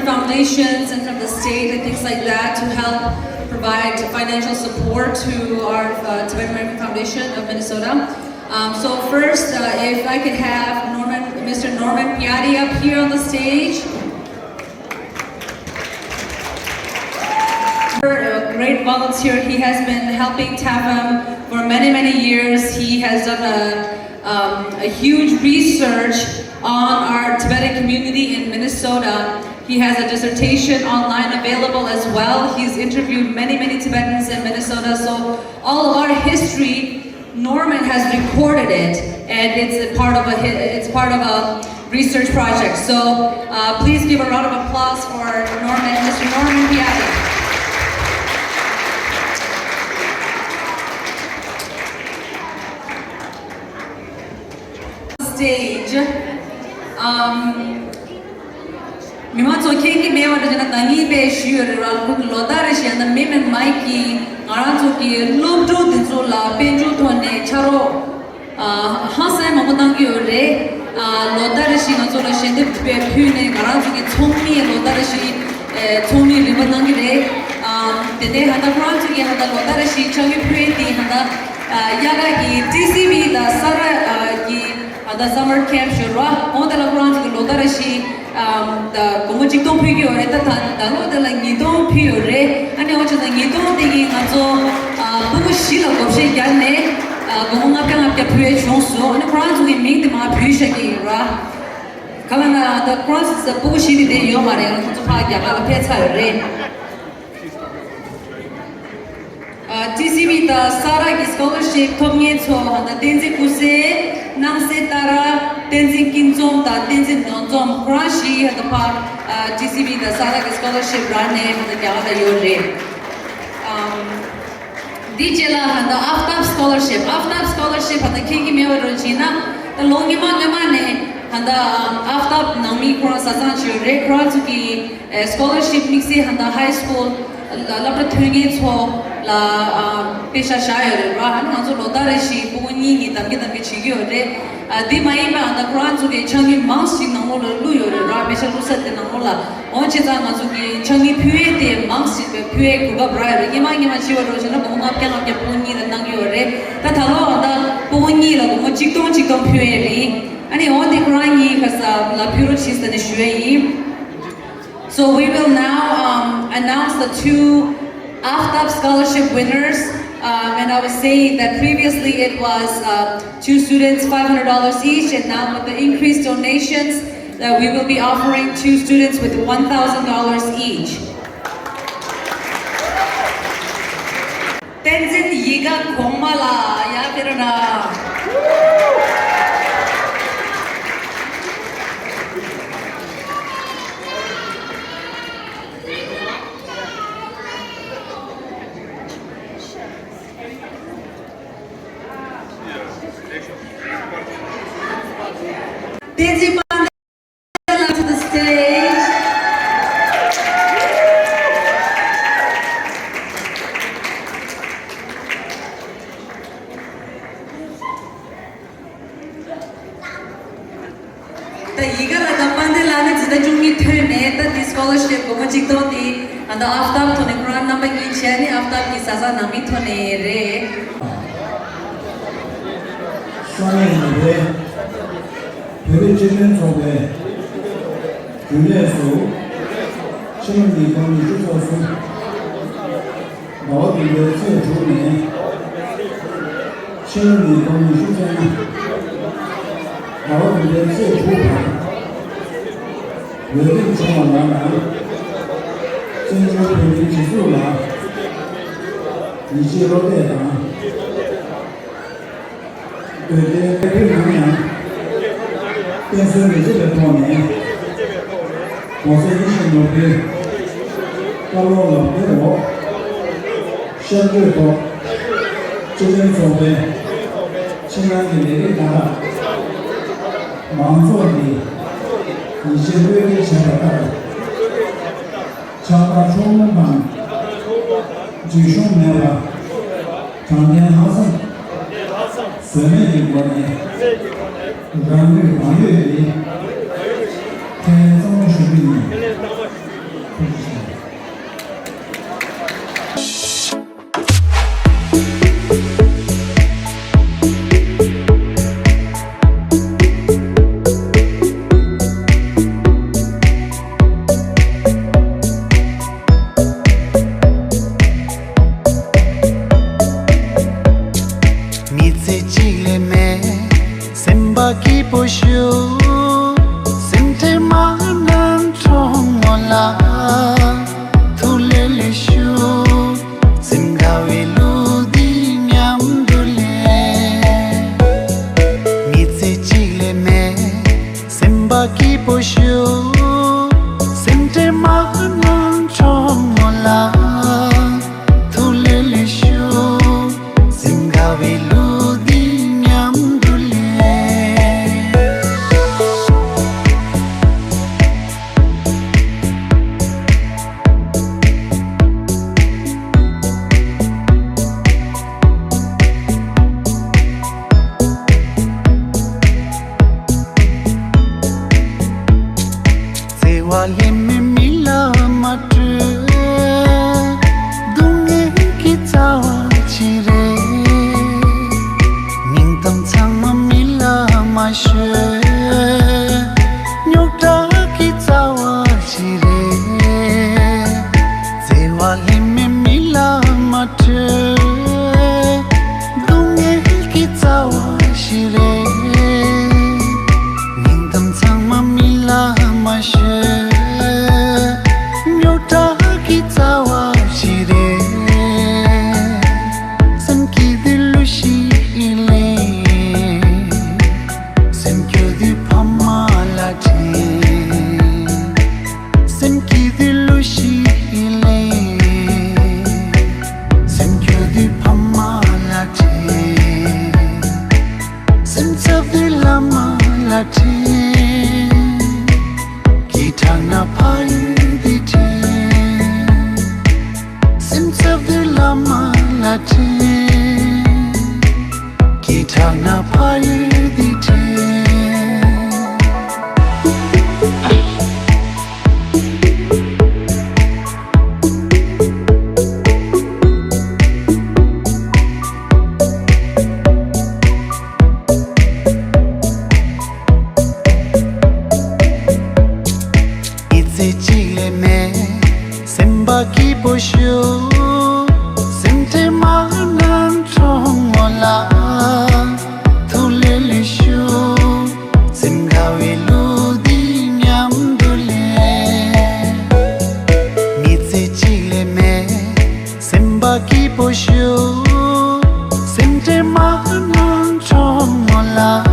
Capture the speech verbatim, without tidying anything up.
foundations and from the state and things like that to help provide financial support to our uh, Tibetan American Foundation of Minnesota. Um, so first, uh, if I could have Norman, Mister Norman Piatti up here on the stage. A great volunteer. He has been helping TAFM for many, many years. He has done a, um, a huge research on our Tibetan community in Minnesota. He has a dissertation online available as well. He's interviewed many, many Tibetans in Minnesota. So all of our history Norman has recorded it, and it's a part of a hi- it's part of a research project. So uh, please give a round of applause for Norman, Mister Norman Piatti. Stage. Um, མི་མང་ཚོ་མཁྱེན་གྱི་མེད་པ་འདྲ་བྱས་ན་ད་ངས་དཔེ་ཞུས་ཡོད་རེད་ར། ལོ་ལོ་ལྟར་རེ་བཞིན་ཡང་ན་མི་མེད་མའི་གིས་ང་རང་ཚོ་གི་སློབ་ཕྲུག་འདི་ཚོ་ལ་དཔལ་འབྱོར་ཐོག་ནས་ཕྱག་རོགས་ཨ་ཧང་སང་མང་པོ་གནང་གི་ཡོད་རེད། ཨ་ལོ་ལྟར་རེ་བཞིན་ང་ཚོ་ལ་ཞལ་འདེབས་དཔེ་ཕུལ་ནས་ང་རང་ཚོ་གི་ཚོགས་མི་ལོ་ལྟར་རེ་བཞིན་ཨེ་ཚོགས་མི་རིམ་པ་གནང་གི་རེད། ཨ་དེ་ནས་ཧ་ད་ཁོ་རང་ཚོ་གི་ཧ་ད་ལོ་ལྟར་རེ་བཞིན་ཕྱག་གི་ཕུལ་དེ་ཧ་ད་ཨ་དབྱར་ཁ་གི་ཊི་སི་ཝི་དང་ས་ར་ཨ་གི་ཨ་ད་སམ་མར་ཁེམ་ཞུ་རོགས། འོ་དེ་ལ་ཁོ་རང་ཚོ་གི་ལོ་ལྟར་རེ་བཞིན་ཨམ་ད་སྒོར་མོ་གཅིག་སྟོང་ཕུལ་གྱི་ཡོད་རེད། ད་ད་ད་ལོ་དེ་ལ་ཉིས་སྟོང་ཕུལ་ཡོད་རེད། ཨ་ནི་འོ་ཅི་ད་ཉིས་སྟོང་དེ་གིས་ང་ཚོ་ཨ་སྤུ་གུ་བཞི་ལ་བགོ་བཤའ་བརྒྱབ་ནས་ཨ་སྒོར་མོ་ལྔ་བརྒྱ་ལྔ་བརྒྱ་ཕུལ་ཡས་བྱུང་སོང་། ཨ་ནི་ཁོ་རང་ཚོ་གི་མིང་དེ་མར་བུད་བཞག་གི་ཡོད་ར། ག་ལ་ན་ད་ཁོ་རང་ཚོ་སྤུ་གུ་བཞི་དེ་དེ་ཡོད་མ་རེད། ཁོ་ཚོ་ཕར་རྒྱ་གར་ལ་ཕེབས་ཚར་ཡོད་རེད། ཨ་ཊི་སི་ཝི་དང་ས་ར་གི་སི་ཀོ་ལར་ཤིབ་ཐོབ་མཁན་ཚོ་ཧ་ད་བསྟན་འཛིན་སྐུ་སྲས། སྣང་གསལ་ཏཱ་ར། བསྟན་འཛིན་སྐྱིད་འཛོམས་དང་བསྟན་འཛིན་ནོར་འཛོམས། ཁོ་རང་བཞི་ཧ་ད་ཕར་ཨ་ཊི་སི་ཝི་དང་ས་ར་གི་སི་ཀོ་ལར་ཤིབ་རག་ནས་ཧ་ད་རྒྱ་གར་ལ་ཡོད་རེད། ཨམ་འདི་རྗེས་ལ་ཧ་ད་ཨབ་ཏབ་སི་ཀོ་ལར་ཤིབ། ཨབ་ཏབ་སི་ཀོ་ལར་ཤིབ་ཧ་ད་མཁྱེན་གྱི་མེད་པ་འདྲ་བྱས་ན་ད་ལོ་སྔོན་མ་སྔོན་མ་ནས་ཧ་ད་ཨབ་ཏབ་ནང་མི་ཁོ་རང་བཟའ་ཚང་ཅིག་ཡོད་རེད། ཁོ་རང་ཚོ་གི་ཨེ་སི་ཀོ་ལར་ཤིབ་དམིགས་བསལ་ཧ་ད་ཧའི་སི་ཀུལ་ལ་སློབ་གྲྭ་ཐོན་མཁན་ཚོ་ལ་ཨ་པེ་ཤ་བཞག་ཡོད་རེད་ར། ཨ་ནི་ང་ཚོ་ལོ་ལྟར་རེ་བཞིན་སྤུ་གུ་གཉིས་གཉིས་གདམ་གྱི་གདམ་གྱི་བྱེད་ཀྱི་ཡོད་རེད། ཨ་འདི་མ་ཡིན་པ་ཨ་ད་ཁོ་རང་ཚོ་གི་ཕྱག་དངུལ་མང་ཞིག་ནང་ལོགས་ལ་བླུགས་ཡོད་རེད་ར། པེ་ཤ་བླུགས་ས་དེ་ནང་ལོགས་ལ། འོ་བྱས་ཙང་ང་ཚོ་གི་ཕྱག་དངུལ་ཕུལ་ཡས་དེ་མང་ཞིག་ཕུལ་ཡས་གོ་སྐབས་རག་ཡོད་རེད། སྔོན་མ་སྔོན་མ་བྱས་པ་འདྲ་བྱས་ན་སྒོར་མོ་ལྔ་བརྒྱ་ལྔ་བརྒྱ་སྤུ་གུ་གཉིས་ལ་གནང་གི་ཡོད་རེད། ད་ད་ལོ་ཨ་ད་སྤུ་གུ་གཉིས་ལ་སྒོར་མོ་གཅིག་སྟོང་གཅིག་སྟོང་ཕུལ་ཡས་རེད། ཨ་ནི་འོ་དེ་ཁོ་རང་གཉིས་ཁ་ས་ལ་ཕུལ་རོགས་བྱེད་ཟེར་ནས་ཞུ་ཡས་ཡིན། So we will now um, announce the two AFTAB scholarship winners. Um, and I was saying that previously it was uh, two students five hundred dollars each, and now with the increased donations, that we will be offering two students with one thousand dollars each. བསྟན་འཛིན་ཡིད་དགའ་གོང་མ་ལགས་ཡར་ཕེབས་རོགས་གནང་། བསྟན་འཛིན་དཔལ་ལྡན་ལགས། To the stage. ད་ཡིད་དགའ་ལགས་དང་དཔལ་ལྡན་ལགས་ནི་འཛིན་གྲྭ་བཅུ་གཉིས་ཐོན་ནས་ད་འདི་སི་ཀོ་ལར་ཤིབ་སྒོར་མོ་གཅིག་སྟོང་འདི་ཨ་ད་ཨབ་ཏབ་ཐོག་ནས་ཁོ་རང་རྣམ་པ་གཉིས་བྱས་ནས་ཨབ་ཏབ་ཀྱི་བཟའ་ཚང་ནང་མི་ཐོག་ནས་རེད། ས་གནས་ནས་བོད་རིགས་སྤྱི་མཐུན་ཚོགས་པའི་རྒྱུན་ལས་སུ་ཕྱི་ལོ་ཉིས་སྟོང་ཉི་ཤུ་རྩ་གསུམ་ཟླ་བ་བདུན་པའི་ཚེས་དྲུག་ནས་ཕྱི་ལོ་ཉིས་སྟོང་ཉི་ཤུ་རྩ་ལྔ་ཟླ་བ་བདུན་པའི་ཚེས་དྲུག་བར་འོས་འདེམས་བྱུང་བ་ལགས་ན་བཙན་བྱོལ་བོད་མིའི་སྒྲིག་འཛུགས་ལ་ཡིད་ཆེས་བློ་གཏད་དང་། འོས་བསྡུའི་ལས་འགུལ་ནང་ཡང་བསྟན་སྲིད་མི་བརྗེད་པའི་ཐོག་ནས་༸གོང་ས་ཡིད་བཞིན་ནོར་བུའི་བཀའ་སློབ་ལམ་སྟོན་འོག་གཤམ་བཀོད་ཐོག་སྤྱི་མཐུན་ཚོགས་པའི་ཕྱི་ནང་གི་ལས་རིགས་དག་ལ་མང་ཚོགས་ཀྱིས་ཡིད་ཆེས་བློ་གཏད་བྱས་པ་ལྟར། ཕྱག་རྟགས་འཕྲོག་ལུང་དང་། འཇིགས་ཞུམ་མེད་པ། དྲང་བདེན་ལྷག་བསམ། ཟོལ་མེད་ཀྱི་སྒོ་ནས་རང་ལུས་རང་གཡོས་ཀྱིས་ཁས་ལེན་གཙང་མ་ཞུ་རྒྱུ་ཡིན། པོ་ཞུ། སེམས་ཁྲལ་མ་གནང་གྲོགས་མོ་ལགས། ཐུགས་ལས་ལས་ཞུ། སེམས་དགའ་བའི་གླུ་འདི་མཉམ་དུ་ལེན། མི་ཚེ་གཅིག་ལས་མེད། སེམས་པ་སྐྱིད་པོ་ཞུ། སེམས་ཁྲལ་མ་གནང་གྲོགས་མོ་ལགས། ཐུགས་ལས་ལས་ཞུ། སེམས་དགའ་བའི་གླུ་འདི་མཉམ་དུ་ལེན། བརྩེ་བ་ལྷད་མེད་མི་ལ་མ་སྤྲོད། སྡུག་བསྔལ་གྱི་རྩ་བ་ཅི་རེད། སྙིང་གཏམ་ཚང་མ་མི་ལ་མ་ཤོད། རྙོག་དྲ་གི་རྩ་བ་ཅི་རེད། བརྩེ་བ་ལྷད་མེད་མི་ལ་མ་སྤྲོད། སྡུག་བསྔལ་གྱི་རྩ་བ་ཞིག་རེད། སྙིང་གཏམ་ཚང་མ་མི་ལ་མ་ཤོད། རྙོག་དྲ་གི་རྩ་བ་ཞིག་རེད། སེམས་སྐྱིད་དུས་གླུ་ཞིག་ལེན། སེམས་སྐྱོ་དུས་ཕ་མ་ལ་དྲན། སེམས་སྐྱིད་དུས་གླུ་ཞིག་ལེན། སེམས་སྐྱོ་དུས་ཕ་མ་ལ་དྲན། སེམས་འཚབ་དུས་བླ་མ་ལ་དྲན། སྐད་གྲགས་ན་ཕ་ཡུལ་འདི་དྲན། སེམས་འཚབ་དུས་བླ་མ་ལ་དྲན། སྐད་གྲགས་ན་ཕ་ཡུལ་འདི་དྲན། མི་ཚེ་གཅིག་ལས་མེད། སེམས་པ་སྐྱིད་པོ་ཞུ། སེམས་ཁྲལ་མ་གནང་གྲོགས་མོ་ལགས། ཐུགས་ལས་ལས་ཞུ། སེམས་དགའ་བའི་གླུ་འདི་མཉམ་དུ་ལེན། མི་ཚེ་གཅིག་ལས་མེད། སེམས་པ་སྐྱིད་པོ་ཞུ། སེམས་ཁྲལ་མ་གནང་གྲོགས་མོ་ལགས།